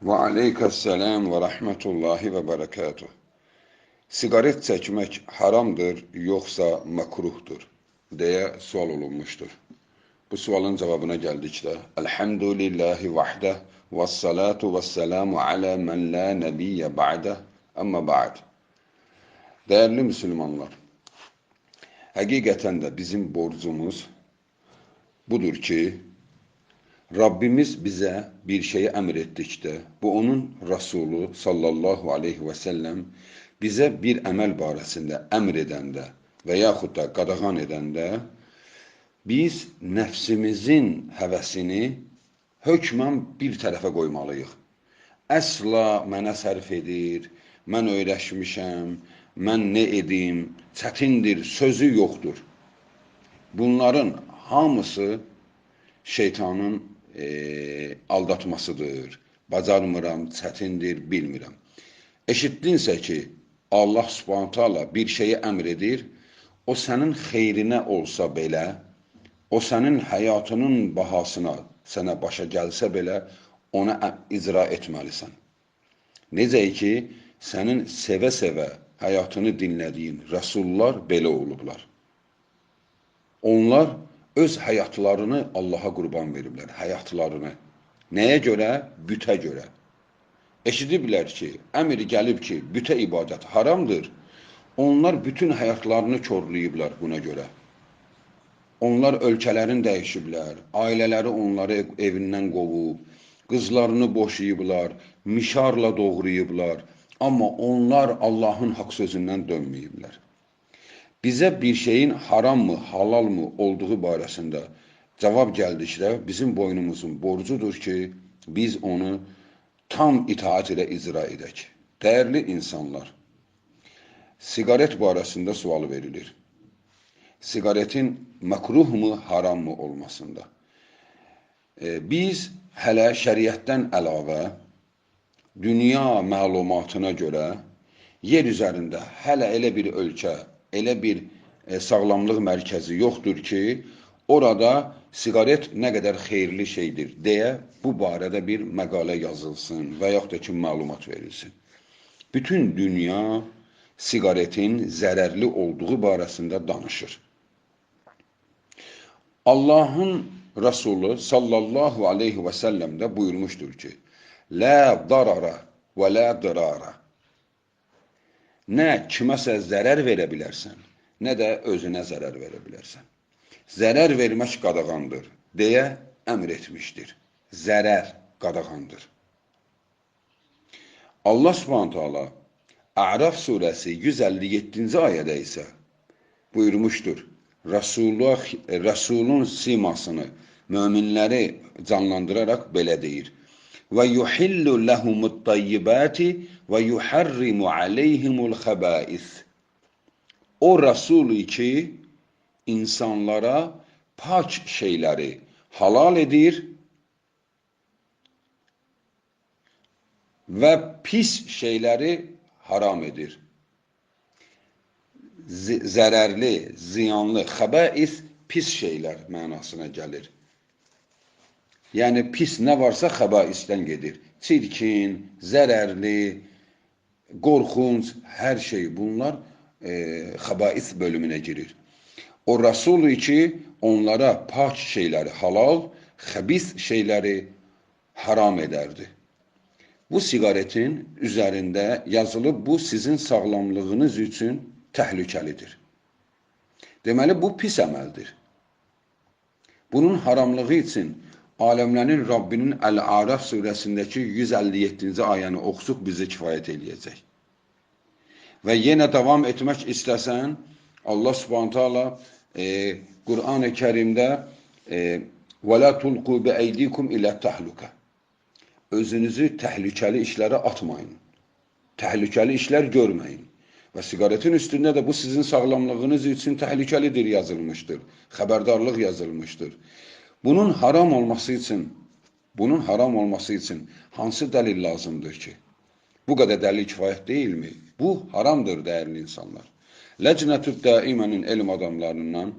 Və aleykəssələm və rəhmətullahi və bərəkətuh. Siqaret çəkmək haramdır, yoxsa məkruhdur, deyə sual olunmuşdur. Bu sualın cavabına gəldikdə, Elhamdülillahi vahdə və salatu və selamu alə mən la nəbiyyə ba'də, əmmə ba'd. Dəyərli müsəlmanlar, həqiqətən də bizim borcumuz budur ki, Rabbimiz bizə bir şeyi əmr etdikdə, bu onun Rasulü sallallahu aleyhi və səlləm bizə bir əməl barəsində əmr edəndə və yaxud da qadağan edəndə, biz nəfsimizin həvəsini hökmən bir tərəfə qoymalıyıq. Əsla mənə sərf edir, mən öyrəşmişəm, mən nə edim, çətindir, sözü yoxdur. Bunların hamısı şeytanın aldatmasıdır. Bacarmıram, çətindir, bilmirəm. Eşitdinsə ki, Allah Subhanahu taala bir şeyi əmr edir, o sənin xeyrinə olsa belə, o sənin həyatının bahasına sənə başa gəlsə belə, ona icra etməlisən. Necə ki, sənin sevə-sevə həyatını dinlədiyin rəsullar belə olublar. Onlar öz həyatlarını Allaha qurban veriblər, həyatlarını. Nəyə görə? Bütə görə. Eşidiblər ki, əmr gəlib ki, bütə ibadət haramdır. Onlar bütün həyatlarını korlayıblar buna görə. Onlar ölkələrini dəyişiblər, ailələri onları evindən qovub, qızlarını boşayıblar, mişarla doğrayıblar. Amma onlar Allahın haqq sözündən dönməyiblər. Bizə bir şeyin haram mı, halal mı olduğu barəsində cavab gəldikdə bizim boynumuzun borcudur ki, biz onu tam itaat ilə icra edək. Dəyərli insanlar, siqaret barəsində sual verilir. Siqaretin məkruh mu, haram mı olmasında. Biz hələ şəriətdən əlavə dünya məlumatına görə yer üzərində hələ elə bir ölkə, elə bir sağlamlıq mərkəzi yoxdur ki, orada siqaret nə qədər xeyirli şeydir deyə bu barədə bir məqalə yazılsın və yaxud da ki, məlumat verilsin. Bütün dünya siqaretin zərərli olduğu barəsində danışır. Allahın Rəsulü sallallahu aleyhi və səlləm də buyurmuşdur ki, Lə darara və lə dırara. Nə kiməsə zərər verə bilərsən, nə də özünə zərər verə bilərsən. Zərər vermək qadağandır, deyə əmr etmişdir. Zərər qadağandır. Allah Subhanahu taala A'raf surəsi 157-ci ayədə isə buyurmuşdur. Rəsulun simasını möminləri canlandıraraq belə deyir. Və yuhillu lehumut-tayyibati və yuharrimu aleyhimul xəbais. O Rəsul ki, insanlara pak şeyləri halal edir və pis şeyləri haram edir. Zərərli, ziyanlı, xəbais pis şeylər mənasına gəlir. Yəni, pis nə varsa xəbaisdən gedir. Çirkin, zərərli, qorxunc, hər şey bunlar xəbais bölümünə girir. O Rəsul ki, onlara pak şeyləri halal, xəbis şeyləri haram edərdi. Bu siqaretin üzərində yazılıb, bu sizin sağlamlığınız üçün təhlükəlidir. Deməli, bu pis əməldir. Bunun haramlığı üçün aləmlərin Rabbinin Əl-A'raf surəsindəki 157-ci ayəni oxusuq bizi kifayət eləyəcək. Və yenə davam etmək istəsən, Allah Subhanahu taala Qur'an-ı Kərimdə və la tulqu bi-eydikum ilə təhlükə. Özünüzü təhlükəli işlərə atmayın. Təhlükəli işlər görməyin. Və siqaretin üstündə də bu sizin sağlamlığınız üçün təhlükəlidir yazılmışdır. Xəbərdarlıq yazılmışdır. Bunun haram olması üçün hansı dəlil lazımdır ki? Bu qədər dəlil kifayət deyilmi? Bu haramdır dəyərli insanlar. Ləcnətü Daimənin elm adamlarından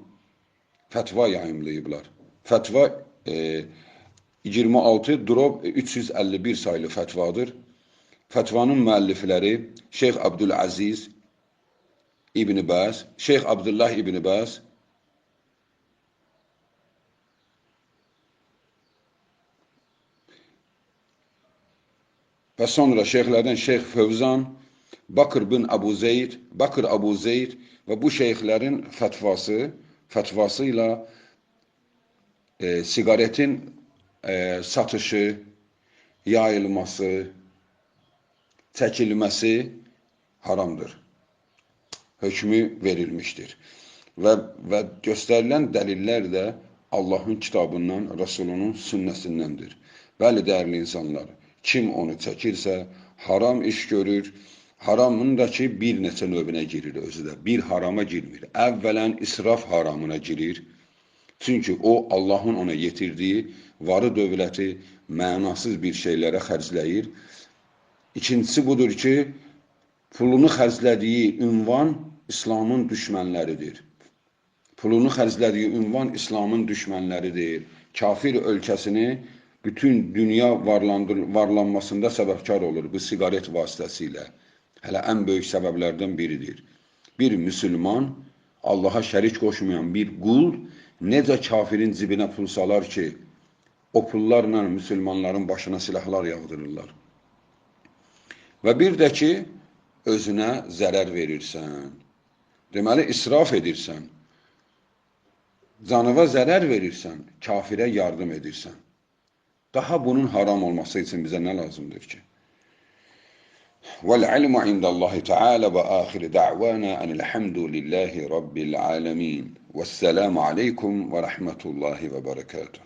fətva yayımlayıblar. Fətva 26/351 saylı fətvadır. Fətvanın müəllifləri Şeyx Abdüləziz İbn Bəz, Şeyx Abdullah İbn Bəz, və sonra şeyxlərdən Şeyx Fövzan, Bakır bin Əbu Zeyd, Bakır Əbu Zeyd və bu şeyxlərin fətvası ilə siqaretin satışı, yayılması, çəkilməsi haramdır. Hökmü verilmişdir. Və göstərilən dəlillər də Allahın kitabından, Rasulunun sünnəsindəndir. Bəli, dəyərli insanlar, kim onu çəkirsə, haram iş görür. Haramın da ki, bir neçə növünə girir özü də. Bir harama girmir. Əvvələn israf haramına girir. Çünki o, Allahın ona yetirdiyi varı dövləti mənasız bir şeylərə xərcləyir. İkincisi budur ki, pulunu xərclədiyi ünvan İslamın düşmənləridir. Pulunu xərclədiyi ünvan İslamın düşmənləridir. Kafir ölkəsini bütün dünya varlanmasında səbəbkar olur bu siqaret vasitəsilə. Hələ ən böyük səbəblərdən biridir. Bir müsəlman, Allaha şərik qoşmayan bir qul necə kafirin cibinə pul salar ki, o pullarla müsəlmanların başına silahlar yağdırırlar. Və bir də ki, özünə zərər verirsən. Deməli, israf edirsən. Canıva zərər verirsən, kafirə yardım edirsən. Daha bunun haram olması üçün bizə nə lazımdır ki? Vəl-ilmu indallahi Teala və axir da'vana enelhamdülillahi rabbil alamin. Vəsselamu aleykum və rəhmətullahi və bərəkatuhu.